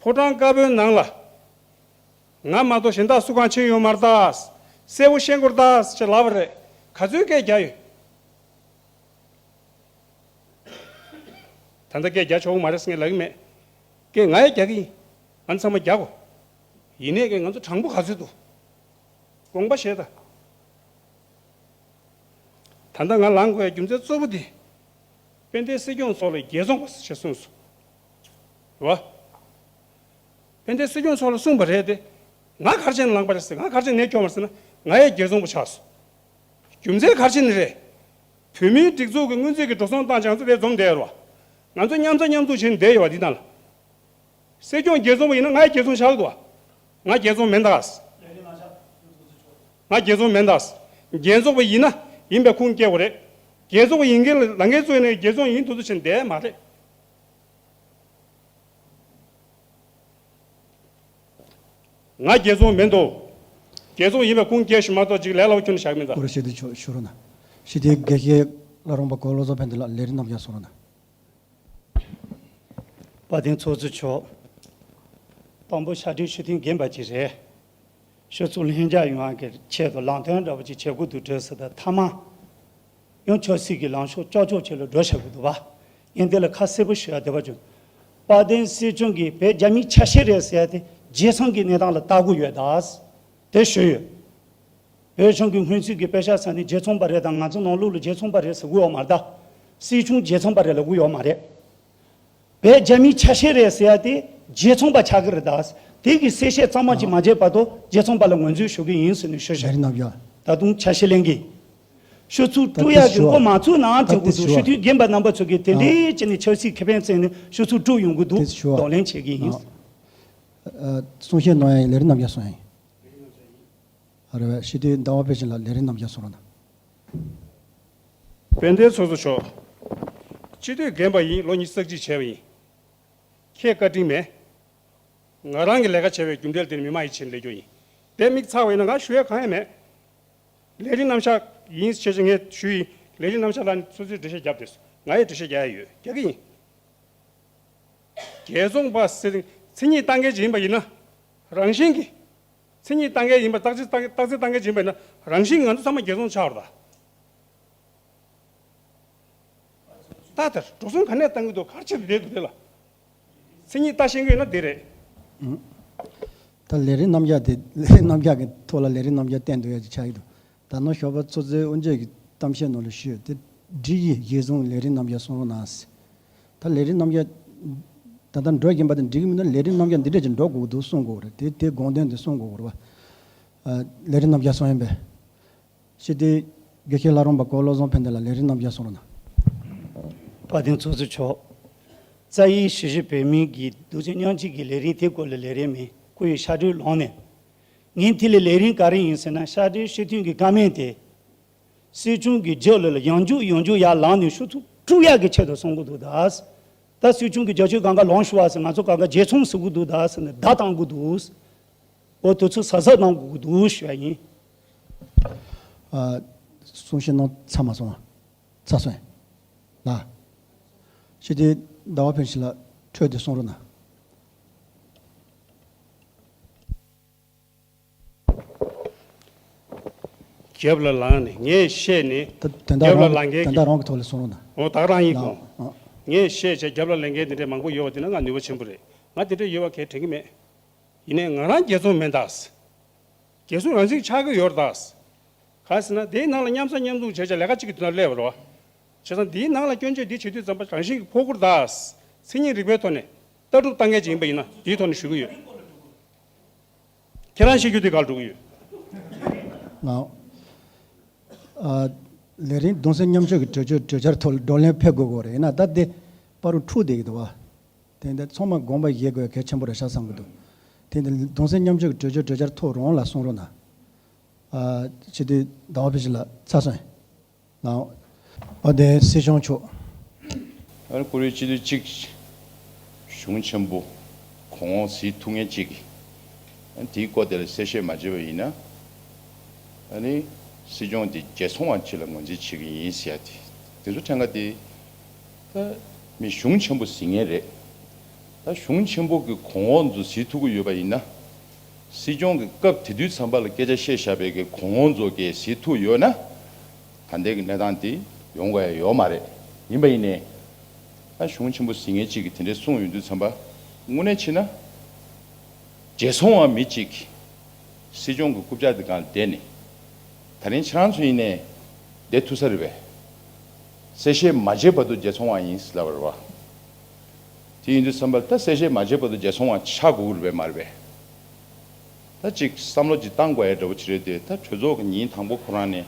ཕོ་བྲང་དཀར་པོའི་ནང་ལ། ང་མ་གཏོགས་གཞན་དག་སུ་གང་ཕྱིན་ཡོད་མ་རེད་ད། གསལ་པོ་ཤེས་དགོས་རེད་ད་ཅེས་ལབ་པ་རེད། ག་ཚོད་སྐད་རྒྱག་ཡོད། ད་ལྟ་སྐད་རྒྱག་ཆོག་གི་མ་རེད་ཟེར་ངས་ལབ་ཀྱི་མེད། སྐད་ང་ཡང་རྒྱག་གི་ཡིན། ང་ཚང་མ་རྒྱག་གོ། ཡིན་ནའི་ཀྱང་ང་ཚོ་དྲང་པོ་ག་ཚོད་འདུག་དགོངས་པ་བཞེས་དང་། ད་ལྟ་ང་ལངས་དགོས་ཡ་རྒྱུ་མཚན་གཙོ་བོ་འདི། དཔལ་ལྡན་སྲིད་སྐྱོང་མཆོག་ལ་རྒྱལ་ཚོང་པ་ཞེས་གསུངས་སོང་། རེད་བ། དཔལ་ལྡན་སྲིད་སྐྱོང་མཆོག་ལ་གསུངས་པ་རེད་དེ། ང་ག་རེ་བྱས་ནས་ལངས་པ་རེད་ཟེར། ང་ག་རེ་བྱས་ནས་ནས་འཁྱོངས་པ་རེད་ཟེར་ན། ང་ཡང་རྒྱལ་ཚོང་པ་ཆགས་སོང་། རྒྱུ་མཚན་ག་རེ་བྱས་ནས་རེད། བོད་མིའི་སྒྲིག་འཛུགས་ཀྱི་སྔོན་རྩིས་ཀྱི་འགྲོ་སོང་བཏང་བྱས་ང་ཚོ་དེ་འཛོམས་བསྡད་ཡོད་རེད་བ། ང་ཚོ་མཉམ་ཟ་མཉམ་འཐུང་བྱས་ནས་བསྡད་ཡོད་བ། འདི་ནང་ལ། སྲིད་སྐྱོང་རྒྱལ་ཚོང་པ་ཡིན་ན་ང་ཡང་རྒྱལ་ཚོང་ཆགས་ཀྱི་འདུག་བ། ང་རྒྱལ་ཚོང་མིན་ད། ང་རྒྱལ་ཚོང་མིན་ད། རྒྱལ་ཚོང་པ་ཡིན་ན་ཡིན་པའི་ཁུངས་སྐྱེལ་དགོས་རེད། རྒྱལ་ཚོང་པ་ཡིན་མཁན་ལ་ལ་འགན་བཙུགས་ནས་རྒྱལ་ཚོང་ཡིན་འདུག་འདུག་བྱས་ནས་བསྡད་མ་རེད། ང་རྒྱལ་ཚོང་མིན་འདུག་རྒྱལ་ཚོང་ཡིན་པའི་ཁུངས་སྐྱེལ་ཞིག་མ་གཏོགས་ཅིག་ལས་སླ་པོ་ཁྱོན་ནས་བཞག་མིན་ད། སྐུ་ངོ་ཤེས་ལྡན་མཆོག་ཞུ་རོགས་གནང་། ཞི་བདེའི་དགེ་བཤེས་བླ་རུང་པ་གོ་བློ་བཟང་ཕན་བདེ་ལགས། ལས་རིམ་རྣམ་གཞག་གསུང་རོགས་གནང་། དཔལ་ལྡན་ཚོགས་གཙོ་མཆོག་དང་པོ་ཕྱག་སྦྲེལ་ཞུ་ཐེངས་རྒན་པ་ཅིག་རེད། ཁྱོད་ཚོ་ལྷིང་འཇགས་ཡོང་ཡག་གི་ཆེད་དུ་ལམ་སྟོན་འདྲ་པོ་ཅིག་བྱེད་དགོས་འདུག་དྲན་སོང་། ད་མཐའ་མ་ཡང་ཆབ་སྲིད་ཀྱི་ལངས་ཕྱོགས་ཀྱོག་ཀྱོག་ཅིག་ལ་འགྲོ་བཞག་གི་འདུག་བ། ངས་འདི་ལ་ཁ་གསལ་པོ་ཞུ་ཡ་འདོད་པ་བྱུང་། དཔལ་ལྡན་སྲིད་སྐྱོང་གིས་བོད་རྒྱ་མིའི་ཆ་ཤས་རེད་ཟེར་ཡ་དེ་རྒྱལ་ཚོང་གི་གནས་སྟངས་ལ་ལྟ་དགོས་ཡོད་ད། དེ་ཞུས་ཡོད། བོད་གཞུང་གི་སྔོན་རྩིས་ཀྱི་དཔེ་ཆ་ཟེར་ནས་རྒྱལ་ཚོང་པ་རེད་དང་། ང་ཚོ་ནང་ལོགས་ལ་རྒྱལ་ཚོང་པ་རེད་ཟེར་གྱི་ཡོད་མ་རེད་ད། སྲིད་སྐྱོང་རྒྱལ་ཚོང་པ་རེད་ལབ་ཀྱི་ཡོད་མ་རེད། བོད་རྒྱ་མིའི་ཆ་ཤས་རེད་ཟེར་ཡ་དེ་རྒྱལ་ཚོང་པ་ཆགས་ཀྱི་རེད་ད། དེ་གི་གསལ་བཤད་གཙང་མ་ཅིག་མ་བྱས་བར་དུ་རྒྱལ་ཚོང་པ་ལ་ངོས་འཛིན་ཞུ་གི་ཡིན་ཟེར་ནས་ཞུ་བཞག་ལས་རིམ་རྣམ་གཞག་ད་དུང་ཆ་ཤས་ལེན་གྱི། ཞུ་ཚིག་ད་དཀྲུག་ཡག་གི་མགོ་མ་ཚོས་ནའང་ད་འགྲིག་གི་འདུག་ཞུ་དུས་རྒན་པ་རྣམ་པ་ཚོ་གིས་དེ་འདྲའི་བྱས་ནས་ཆབ་སྲིད་ཁེ་ཕན་བཙལ་ནས་ཞུ་ཚིག་དཀྲུག་ཡོང་གི་འདུག་དེ་ཞུ་བ། གདོང་ལེན་བྱེད་ཀྱི་ཡིན། ཨ། ཨ། གསུང་བཤད་གནང་ཡ་ཡིན། ལས་རིམ་རྣམ་གཞག་གསུང་ཡ་ཡིན། ཨ་རེ་བས། ཞི་བདེའི་ཟླ་བ་དཔལ་ཆེན་ལགས། ལས་རིམ་རྣམ་གཞག་གསུང་རོགས་གནང་། དཔལ་ལྡན་ཚོགས་གཙོ་མཆོག་སྤྱི་འཐུས་རྒན་པ་ཡིན། ལོ་ཉི་ཤུ་རྩ་གཅིག་བྱས་པ་ཡིན། ཁྱེད་བཀའ་དྲིན་མེད། ང་རང་གི་ལས་ཀ་བྱས་པའི་རྒྱུ་འབྲས་དེ་ནི་མི་མང་ཡིད་ཆེས་ལས་རྒྱུ་ཡིན། དེ་དམིགས་ཚར་བ་ཡིན་ན་ང་ཞུ་ཡ་གང་ཡང་མེད། ལས་རིམ་རྣམ་གཞག་ཡིན་ཞེས་ངས་ཞུས་ཡིན། ལས་རིམ་རྣམ་གཞག་ལ་ནི་སོ་སོས་འགྲེལ་བཤད་བརྒྱབ་བསྡད་སོང་། ང་ཡང་འགྲེལ་བཤད་རྒྱག་ཡ་ཡོད། རྒྱག་གི་ཡིན། རྒྱལ་ཚོང་པ་ཟེར་མཚན་ཉིད་བཏགས་མཁན་ཅིག་ཡིན་པ་ཡིན་ན། རང་བཞིན་གྱིས། མཚན་ཉིད་བཏགས་མཁན་ཡིན་པ། རྟགས་གཅིག་བཏགས། རྟགས་གཅིག་བཏགས་མཁན་ཅིག་ཡིན་པ་ཡིན་ན། རང་བཞིན་གྱིས་ང་ཚོ་ཚང་མ་རྒྱལ་ཚོང་ཆགས་པ་རེད་ད། ད་དེར་འགྲོ་སོང་ག་ནས་བཏང་གི་འདུག་ག་རེ་བྱས་ནས་བསྡད་འདུག་དེ་ལ་མཚན་ཉིད་ལྟ་ཤེས་ཀྱི་ཡོད་ན་འདི་རེད། ད་ལས་རིམ་རྣམ་གཞག་དེ། ལས་རིམ་རྣམ་གཞག་གི་ཐོག་ལ་ལས་རིམ་རྣམ་གཞག་བསྟན་འདུག་ཡ་ཅིག་ཆགས་ཀྱི་འདུག་ད་ནང་ཞོགས་པ་ཚོགས་གཙོས་དབུ་འབྱེད་ཀྱི་གཏམ་བཤད་ནང་ལ་ཞུས་ཏེ། འགྲིག་གི། རྒྱལ་ཚོང་ལས་རིམ་རྣམ་གཞག་གསུང་རོགས་གནང་ཟེར། ད་ལས་རིམ་རྣམ་གཞག་ད་ལྟ་འགྲོ་བཞིན་པ་དེ་འགྲིག་གི་མིན་ན། ལས་རིམ་རྣམ་གཞག་འདི་འདྲས་ཅིག་འགྲོ་དགོས་ཀྱི་འདུག་གསུང་དགོས་རེད། དེ་དེ་དགོངས་དོན་དེ་གསུང་དགོས་རེད་བ། ཨ། ལས་རིམ་རྣམ་གཞག་གསུང་ཡིན་པས། ཞི་བདེའི་དགེ་བཤེས་བླ་རུང་པ་གོ་བློ་བཟང་ཕན་བདེ་ལགས། ལས་རིམ་རྣམ་གཞག་གསུང་རོགས་གནང་། དཔལ་ལྡན་ཚོགས་གཙོ་མཆོག་རྩ་ཡི་གཞིས་བྱེས་བོད་མི་གི་གདུང་སེམས་མཉམ་སྐྱེད་ཀྱི་ལས་རིམ་དེ་སྐོར་ལ་ལས་རིམ་མིན་སྐུ་ཡི་ཕྱག་བྲིས་ལངས་ནས། ངས་དེ་ལ་ལས་རིམ་ག་རེ་ཡིན་ཟེར་ན། ཕྱག་བྲིས་ཞུ་དུས་ཀྱི་བཀའ་མོལ་དེ། སྲིད་སྐྱོང་གི་རྒྱབ་ལ་ལ་ཡང་འཇུག་ཡང་འཇུག་ཡར་ལངས་ནས་ཞུ་ཚིག་དཀྲུག་ཡག་གི་ཆེད་དུ་གསུང་གི་འདུག་ད། ད་སྲིད་སྐྱོང་གི་རྒྱབ་ཆོས་གང་ག་ལངས་ཤོག་ཟེར། ང་ཚོ་གང་ག་རྒྱལ་ཚོང་ཟེར་གི་འདུག་ད་ཟེར་ནས་བརྡ་བཏང་གི་འདུག་འོ། དེ་ཚོ་གཟབ་གཟབ་གནང་དགོས་ཀྱི་འདུག་ཞུ་ཡ་ཡིན། ཨ། གསུང་བཤད་གནང་ཚར་མ་སོང་བ། ཚར་སོང་ལགས། ཞི་བདེའི་ཟླ་བ་ཕན་ཆད་ལགས། འཕྲོས་ཏེ་གསུང་རོགས་གནང་། རྒྱབ་ལ་ལངས་ནས་ངས་བཤད་ནས། ད་དེ་འདྲ་རྒྱབ་ལ་རང་ལངས་མཁན་དེ་འདྲ་གྱི། རང་གི་ཐོག་ལ་གསུང་རོགས་གནང་། འོ། ད་རང་ཡིན་གོ། ལགས། ཨ། ངས་བཤད་བྱས་རྒྱབ་ལ་ལངས་མཁན་དེ་འདྲས་མང་པོ་ཡོད་པ་དེ་ན་ང་ནུས་པ་ཆེན་པོ་རེད། ང་དེ་འདྲས་ཡོད་པ་གས་དྲན་གྱི་མེད། ཡིན་ནའི་ང་རང་རྒྱལ་ཚོང་མིན་ད། རྒྱལ་ཚོང་རང་བཞིན་ཆགས་ཀྱི་ཡོད་རེད་ད། གང་ཟེར་ན་དེའི་ནང་ལ་མཉམ་ཟ་མཉམ་འཐུང་བྱས་བྱས་ལས་ཀ་གཅིག་གི་དོན་ལ་སླེབས་པ་རེད་བ། བྱས་ཙང་དེའི་ནང་ལ་སྐྱོན་བརྗོད་འདི་བྱེད་དུས་ཙམ་པ་རང་བཞིན་གྱིས་ཕོག་གི་རེད་ད། མཚན་ཉིད་རིག་པའི་ཐོག་ནས་ལྟ་གྲུབ་བཏང་མཁན་ཅིག་ཡིན་པ་ཡིན་ན་དེའི་ཐོག་ནས་ཞུ་གི་ཡོད། ཁྱེད་རང་བཤད་རྒྱུ་དེ་ག་ལ་འགྲོ་གི་ཡོད། ལགས། ཨ། ལས་རིམ་གདུང་སེམས་མཉམ་སྐྱེད་ཀྱི་གྲོས་ཆོད་གྲོས་འཆར་ཐོག་ལ་བགྲོ་གླེང་ཕེབས་དགོས་ཀྱི་རེད། ཡིན་ན་ད་དེ་ པ་རུ་འཁྲུག་བསྡད་ཀྱི་འདུག་བ། དེ་འདི་ཚང་མ་དགོངས་པ་བཞེས་དགོས་གལ་ཆེན་པོ་རེད་ཤག་བསམ་གྱི་འདུག་དེ་འདི་གདུང་སེམས་མཉམ་སྐྱེད་ཀྱི་གྲོས་ཆོད་གྲོས་འཆར་ཐོག་རོང་ལ་གསུང་རོགས་གནང་། ཨ། སྤྱི་འཐུས་ཟླ་བ་བྷི་ཞི་ལགས་ཚར་སོང་། ལགས། ཨ། དེ་སྲིད་སྐྱོང་མཆོག་ཨ་ནི་བཀུར་འོས་སྤྱི་འཐུས་གཅིག་གཞུང་ཆེན་པོ་གོང་འོག་ཟིན་ཐུབ་མཁན་གཅིག་གིས། ཨ་ནི་དེའི་སྐོར་དེ་ལ་གསལ་བཤད་མ་བྱས་པ་ཡིན་ན། ཨ་ནི་སྲིད་སྐྱོང་དེ་བརྗེད་སོང་བ་ཅིག་ལ་ངོས་འཛིན་བྱེད་ཀྱི་ཡིན་ཟེར་ཡ་དེ། དེ་ཚོ་ཕྲན་ག་དེ། ད་མི་གཞུང་ཆེན་པོ་ཟིན་མཁན་རེད། ད་གཞུང་ཆེན་པོ་གི་གོང་འོག་ཚོ་ཟིན་ཐུབ་ཀྱི་ཡོད་པ་ཡིན་ན། སྲིད་སྐྱོང་གི་སྐབས་དེ་དུས་ཙམ་པ་ལ་སྐད་ཆ་བཤད་བཞག་པའི་གི་གོང་འོག་ཚོ་གིས་ཟིན་ཐུབ་ཡོད་ན། ད་ལྟའི་གི་གནས་སྟངས་དེ་ཡོང་དགོས་ཡ་ཡོད་མ་རེད། ཡིན་པ་ཡིན་ནའི། ད་གཞུང་ཆེན་པོ་ཟིན་མཁན་གཅིག་གིས་དེ་འདྲའི་གསུངས་ཡོང་དུས་ཙམ་པ། དངོས་གནས་བྱས་ན། བརྗེད་སོང་བ་མི་གཅིག་གིས་སྲིད་སྐྱོང་གི་རྐུབ་བཀྱག་དེ་སྒང་ལ་བསྡད་ནས། ད་རིང་ཁྱེད་རང་ཚོ་ཡིན་ནའི་བསྡད་ཐུབ་ས་རེད་པས། གསལ་བཤད་མ་བྱས་བར་དུ་བརྗེད་སོང་བ་ཡིན་ཟེར་ལབ་པ་རེད་བ། དེ་ཡིན་དུས་ཙམ་པ་ད་གསལ་བཤད་མ་བྱས་བར་དུ་བརྗེད་སོང་བ་ཆགས་དགོས་ཀྱི་རེད་པས་མ་རེད་པས། ད་ཅིག་བསམ་བློ་ཅིག་བཏང་དགོས་ཡ་འདྲ་བོ་ཅིག་རེད་དེ། ད་གྲོས་ཚོགས་ཀྱི་ཉིན་དང་པོ་ཁོ་རང་ནས་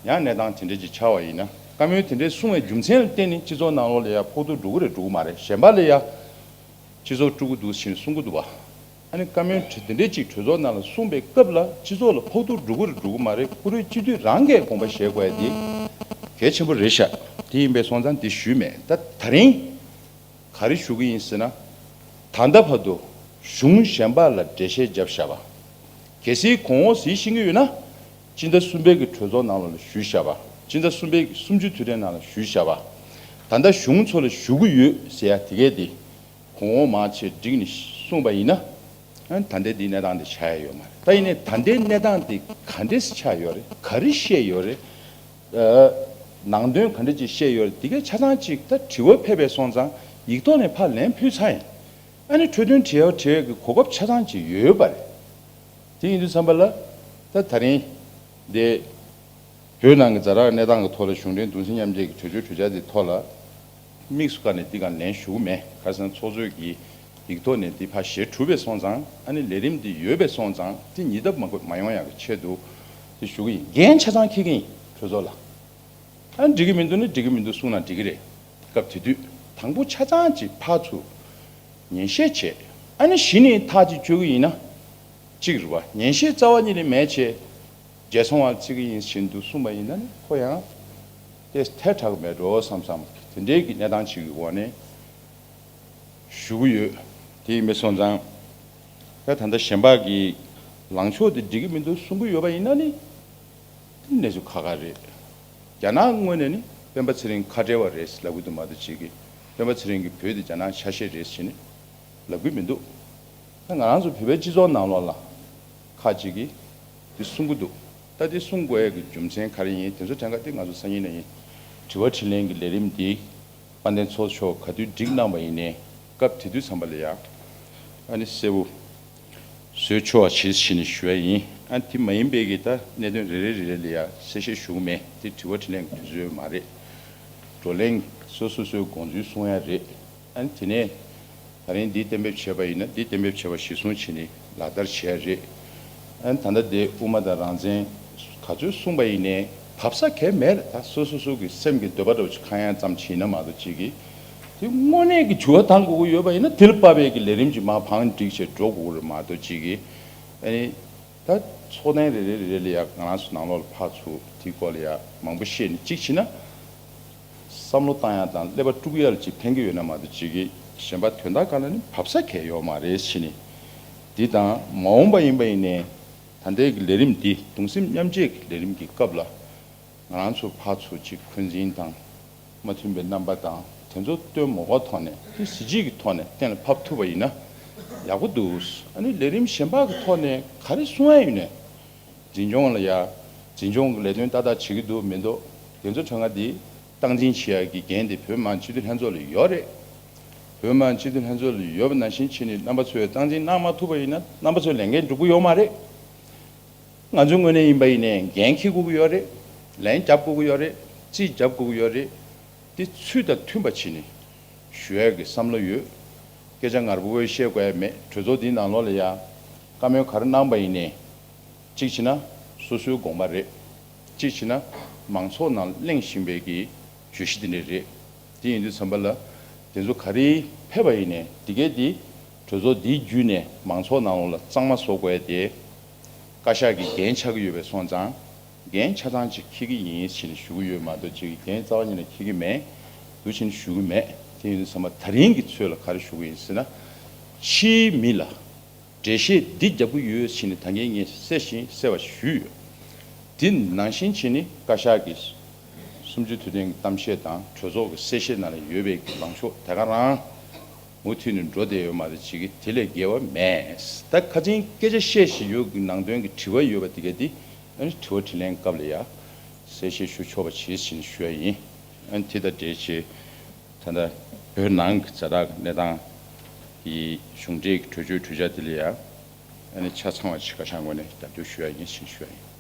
ཡང་གནས་སྟངས་དེ་འདྲ་ཅིག་ཆགས་པ་ཡིན་ན། བཀའ་མོལ་དེ་འདྲ་གསུངས་པའི་རྒྱུ་མཚན་ལ་བརྟེན་ནས་སྤྱི་ཚོགས་ནང་ལོགས་ལ་ཡ་ཕོག་ཐུག་འགྲོ་གི་རེད་འགྲོ་གི་མ་རེད། གཞན་པ་ལ་ཡ་སྤྱི་ཚོགས་དཀྲུག་གི་འདུག་ཟེར་ནས་གསུང་གི་འདུག་བ། ཨ་ནི་བཀའ་མོལ་དེ་འདྲ་ཅིག་གྲོས་ཚོགས་ནང་ལ་གསུངས་པའི་སྐབས་ལ་སྤྱི་ཚོགས་ལ་ཕོག་ཐུག་འགྲོ་གི་རེད་འགྲོ་གི་མ་རེད། བཀུར་འོས་སྤྱི་འཐུས་རང་གིས་དགོངས་པ་བཞེས་དགོས་ཡ་དེ་གལ་ཆེན་པོ་རེད་ཤག་དེ་ཡིན་པའི་སོང་ཙང་དེ་ཞུས་མེད། ད་ད་རིང་ག་རེ་ཞུ་གི་ཡིན་ཟེར་ན། ད་ལྟ་བར་དུ་གཞུང་གཞན་པ་ལ་འགྲེལ་བཤད་བརྒྱབ་བཞག་པ། གལ་སྲིད་གོང་འོག་ཟིན་ཤེས་ཀྱི་ཡོད་ན། སྤྱི་ཟླ་གསུམ་པའི་གི་གྲོས་ཚོགས་ནང་ལ་ཞུས་བཞག་པ། སྤྱི་ཟླ་གསུམ་པའི་གི་གསུམ་བཅུའི་དུས་དྲན་ནང་ལ་ཞུས་བཞག་པ། ད་ལྟ་གཞུང་ཚོ་ལ་ཞུ་གི་ཡོད་ཟེར་ཡ་དེ་གས་དེ། གོང་འོག་མང་ཆེ་བསྒྲིགས་ནས་གསུངས་པ་ཡིན་ན། ཨ་ནི་ད་ལྟའི་འདིའི་གནས་སྟངས་དེ་ཆགས་ཡ་ཡོད་མ་རེད། ད་ཡིན་ནའི་ད་ལྟའི་གནས་སྟངས་དེ་ག་འདྲས་ཆགས་ཡོད་རེད། ག་རེ་བཤད་ཡོད་རེད། ཨ། ནང་དོན་ག་འདྲས་ཅིག་བཤད་ཡོད་རེད། དེ་གས་ཆ་ཚང་ཅིག་ད་དྲི་བ་ཕེབས་པའི་སོང་ཙང་ཡིག་ཐོག་ནས་ཕར་ལན་ཕུལ་ཚར་ཡིན། ཨ་ནི་འཕྲོས་དོན་དྲི་ཡ་དྲི་ཡ་གི་གོ་སྐབས་ཆ་ཚང་ཅིག་ཡོད་པ་རེད། དེ་ཡིན་དུས་ཙམ་པ་ལ། ད་ད་རིང་འདི་བོད་ནང་གི་ཛ་དྲག་གནས་སྟངས་ཀྱི་ཐོག་ལ་གཞུང་འབྲེལ་གདུང་སེམས་མཉམ་སྐྱེད་ཀྱི་གྲོས་ཆོད་གྲོས་འཆར་འདི་ཐོག་ལ་དམིགས་སུ་བཀར་ནས་འདི་ག་ལན་ཞུ་གི་མེད། ག་རེ་ཟེར་ན་ཚོགས་གཙོས་ཀྱིས་ཡིག་ཐོག་ནས་འདི་ཕར་ཞལ་གྲུབ་པའི་སོང་ཙང་། ཨ་ནི་ལས་རིམ་འདི་ཡོད་པའི་སོང་ཙང་། འདི་ཉིས་ལྡབ་མ་མ་ཡོང་ཡག་གི་ཆེད་དུ་འདི་ཞུ་གི་ཡིན། འགན་ཆ་ཚང་འཁྱེར་གི་ཡིན་གྲོས་ཚོགས་ལ། ཨ་ནི་འགྲིག་གི་མི་འདུག་ན་འགྲིག་གི་མི་འདུག་གསུངས་ན་འགྲིག་གི་རེད། སྐབས་དེ་དུས་དང་པོ་ཆ་ཚང་ཅིག་ཕར་ཚུར་ཉན་བཤད་བྱས། ཨ་ནི་གཞི་ནས་ཐག་ཅིག་གཅོད་གི་ཡིན་ན་གཅིག་རེད་བ། ཉན་བཤད་རྩ་བ་ཉིད་ནས་མེད་བྱས། བརྗེད་སོང་བ་བརྩི་གི་ཡིན་བཞིན་དུ་གསུངས་པ་ཡིན་ན་ནི་ཁོ་ཡང་དེ་ཐལ་དྲགས་མེད་འགྲོ་བསམ་བསམ། དེ་འདྲའི་གི་གནས་སྟངས་ཅིག་གི་འོག་ནས་ཞུ་གི་ཡོད། དེ་ཡིན་པའི་སོང་ཙང་། ད་ད་ལྟ་གཞན་པ་གི་ལངས་ཕྱོགས་དེ་འགྲིག་གི་མི་འདུག་གསུང་གི་ཡོད་པ་ཡིན་ན་ནི། གནས་ཚུལ་ཁག་ཁག་རེད། རྒྱ་ནག་ངོས་ནས་ནི་སྤེན་པ་ཚེ་རིང་ཁ་བྲལ་བ་རེད་ལབ་གི་འདུག་མ་གཏོགས་ཅིག་གིས། སྤེན་པ་ཚེ་རིང་གིས་བོད་དེ་རྒྱ་ནག་ཆ་ཤས་རེད་ཟེར་ནས་ལབ་གི་མི་འདུག་ད་ང་རང་ཚོ་བོད་པའི་སྤྱི་ཚོགས་ནང་ལོགས་ལ་ཁག་ཅིག་གིས་འདི་གསུང་གི་འདུག་ད་འདི་གསུང་དགོས་ཡས་ཀྱི་རྒྱུ་མཚན་ག་རེ་ཡིན། དེ་ཚོ་དྲན་ག་དེ་ང་ཚོ་སང་ཉིན་ནས་ཡིན། དྲི་བ་དྲིས་ལན་གྱི་ལས་རིམ་འདི་དཔལ་ལྡན་ཚོགས་གཙོ་མཆོག་ག་དུས་བསྒྲིགས་གནང་བ་ཡིན་ནའི། སྐབས་དེ་དུས་ཙམ་པ་ལ་ཡ་ཨ་ནི་གསལ་པོ་བཟོས་ཆོག་པ་བྱེད་ཟེར་ནས་ཞུ་ཡ་ཡིན། ཨ་ནི་དེ་མ་ཡིན་པའི་གི་ད་གནད་དོན་རེ་རེ་རེ་རེ་ལ་ཡ་གསལ་བཤད་ཞུ་གི་མེད། དེ་དྲི་བ་དྲིས་ལན་གྱི་དུས་ཚོད་མ་རེད། བགྲོ་གླེང་སོ་སོ་སོའི་དགོངས་ཚུལ་གསུང་ཡ་རེད། ཨ་ནི་དེ་ནས་ད་རིང་འདི་གཏན་འབེབས་བྱས་པ་ཡིན་ན་འདི་གཏན་འབེབས་བྱས་པ་གཞིར་བཟུང་བྱས་ནས་ལག་བསྟར་བྱས་རེད། ཨ་ནི་ད་ལྟ་འདི་དབུ་མ་དང་རང་བཙན་ག་ཚོད་གསུངས་པ་ཡིན་ནའི་བབས་ས་གང་ཡང་མེད་རེད། ད་སོ་སོ་སོ་གི་སེམས་ཀྱི་འདོད་པ་འདྲ་བོ་ཅིག་ཁ་ཡང་ཙམ་བྱས་ན་མ་གཏོགས་ཅིག་གིས་དེ་དངོས་གནས་ཀྱི་འགྱུར་བ་གཏང་དགོས་ཀྱི་ཡོད་པ་ཡིན་ན་དེ་ལ་དཔག་པའི་གི་ལས་རིམ་ཅིག་མར་བང་སྒྲིག་བྱས་འགྲོ་དགོས་ཀྱི་རེད་མ་གཏོགས་ཅིག་གིས། ཨ་ནི་ད་ཚོགས་ཐེངས་རེ་རེ་རེ་རེ་ལ་ཡ་ང་རང་ཚོ་ནང་ལོགས་ལ་ཕར་ཚུར་དེའི་སྐོར་ལ་ཡ་མང་པོ་བཤད་ནས་གཅིག་བྱས་ན། བསམ་བློ་བཏང་ཡ་དང་ཀླད་པ་དཀྲུག་ཡ་ལ་ཅིག་ཕན་གྱི་ཡོད་ན་མ་གཏོགས་ཅིག་གིས་གཞན་པ་དོན་དག་གང་ལ་ནི་བབས་ས་གང་ཡོད་མ་རེད་ཟེར་ནས། འདི་དང་མ་འོངས་པ་ཡིན་པ་ཡིན་ནའི་ད་ལྟའི་གི་ལས་རིམ་འདི་གདུང་སེམས་མཉམ་སྐྱེད་ཀྱི་ལས་རིམ་གྱི་སྐབས་ལ་ང་རང་ཚོ་ཕར་ཚུར་ཅིག་འཁོན་འཛིན་དང་མ་མཐུན་པའི་རྣམ་པ་དང་དེ་ཚོ་སྟོན་མ་དགོས་ཐོག་ནས་དེ་གཟི་བརྗིད་ཀྱི་ཐོག་ནས་གཏན་ལ་ཕབ་ཐུབ་པ་ཡིན་ན་ཡག་པོ་འདུག་ཨ་ནི་ལས་རིམ་གཞན་པ་གི་ཐོག་ནས་ག་རེ་གསུང་ཡ་ཡོད་ནས། འཛིན་སྐྱོང་ལ་ཡ། འཛིན་སྐྱོང་གི་ལས་དོན་ཏག་ཏག་བྱེད་ཀྱི་འདུག་མི་འདུག་དེ་ཚོ་གྲངས་ཀ་འདི་སྟངས་འཛིན་བྱེད་ཡ་གི་འགན་དེ་བོད་མི་མང་སྤྱི་འཐུས་ལྷན་ཚོགས་ལ་ཡོད་རེད། བོད་མི་མང་སྤྱི་འཐུས་ལྷན་ཚོགས་ལ་ཡོད་པ་ནང་བཞིན་བྱས་ནས་རྣམ་པ་ཚོས་སྟངས་འཛིན་གནང་མ་ཐུབ་པ་ཡིན་ན་རྣམ་པ་ཚོའི་ལས་འགན་འགྲུབ་ཀྱི་ཡོད་མ་རེད། ང་ཚོའི་ངོས་ནས་ཡིན་པ་ཡིན་ནའི་འགན་འཁྱེར་དགོས་ཀྱི་ཡོད་རེད། ལན་རྒྱབ་དགོས་ཀྱི་ཡོད་རེད། རྩིས་རྒྱབ་དགོས་ཀྱི་ཡོད་རེད། འདི་ཚུལ་དང་མཐུན་པ་བྱས་ནས་ཞུ་ཡ་གི་བསམ་བློ་ཡོད། སྐད་ཆ་ངར་པོ་བོས་བཤད་དགོས་ཡ་མེད། གྲོས་ཚོགས་འདིའི་ནང་ལོགས་ལ་ཡ་བཀའ་མོལ་ག་རེ་གནང་པ་ཡིན་ནའི། གཅིག་བྱས་ན་སོ་སོའི་དགོངས་པ་རེད། གཅིག་བྱས་ན་མང་ཚོགས་ནང་གླེང་བཞིན་པའི་གི་བརྗོད་གཞི་དེ་འདྲ་རེད། དེ་ཡིན་དུས་ཙམ་པ་ལ་ དེ་ཚོ་ག་རེ་ཕེབས་པ་ཡིན་ནའི་འདི་གས་འདི་གྲོས་ཚོགས་འདི་བརྒྱུད་ནས་མང་ཚོགས་ནང་ལོགས་ལ་གཙང་མ་བཟོ་དགོས་ཏེ། བཀའ་ཤག་གི་འགན་ཆགས་ཀྱི་ཡོད་པའི་སོང་ཙང་། འགན་ཆ་ཚང་ཅིག་འཁྱེར་གྱི་ཡིན་ཕྱིན་ཞུ་གི་ཡོད་མ་གཏོགས་ཅིག་འགན་རྩ་བ་ཉིད་ནས་འཁྱེར་གྱི་མེད། འདུག་ཕྱིན་ཞུ་གི་མེད། དེ་ཡིན་དུས་ཙམ་པ་ད་རིང་གི་ཚོད་ལ་ག་རེ་ཞུ་གི་ཡིན་ཟེར་ན། ཕྱིའི་མི་ལ་འགྲེལ་བཤད་འདི་རྒྱབ་ཀྱི་ཡོད་ཕྱིན་ད་གིན་ངས་གསལ་བཞིན་གསལ་བ་ཞུས་ཡོད། དེ་ནང་བཞིན་བྱས་ནས་བཀའ་ཤག་གི་གསུམ་བཅུའི་དུས་དྲན་གྱི་གཏམ་བཤད་དང་གྲོས་ཚོགས་ཀྱི་གསལ་བཤད་ནང་ལ་ཡོད་པའི་ལངས་ཕྱོགས་དེ་ག་རང་མུ་མཐུད་ནས་འགྲོ་བསྡད་ཡོད་མ་རེད། ཅིག་གིས་དེ་ལས་འགལ་བ་མེད། ད་ཁ་སང་སྐད་ཆ་བཤད་བཞིན་ཡོད་ཀྱི་ནང་དོན་གྱི་དྲི་བ་ཡོད་པ་དེ་ག་དེ་ཨ་ནི་དྲི་བ་དྲིས་ལན་སྐབས་ལ་ཡ་གསལ་བཤད་ཞུ་ཆོག་པ་བྱེད་ཟིན་ཞུ་ཡ་ཡིན། ཨ་ནི་དེ་དང་འབྲེལ་བྱས་ད་ལྟ་བོད་ནང་གི་ཛ་དྲག་གི་གནས་སྟངས་ཀྱི་གཞུང་འབྲེལ་གྱི་གྲོས་ཆོད་གྲོས་འཆར་དེ་ལ་ཡ་ཨ་ནི་ཆ་ཚང་བ་ཞིག་བཀའ་ཤག་ངོས་ནས་ལྟ་རྟོག་ཞུ་ཡ་ཡིན་ཞེས་ཞུ་ཡ་ཡིན།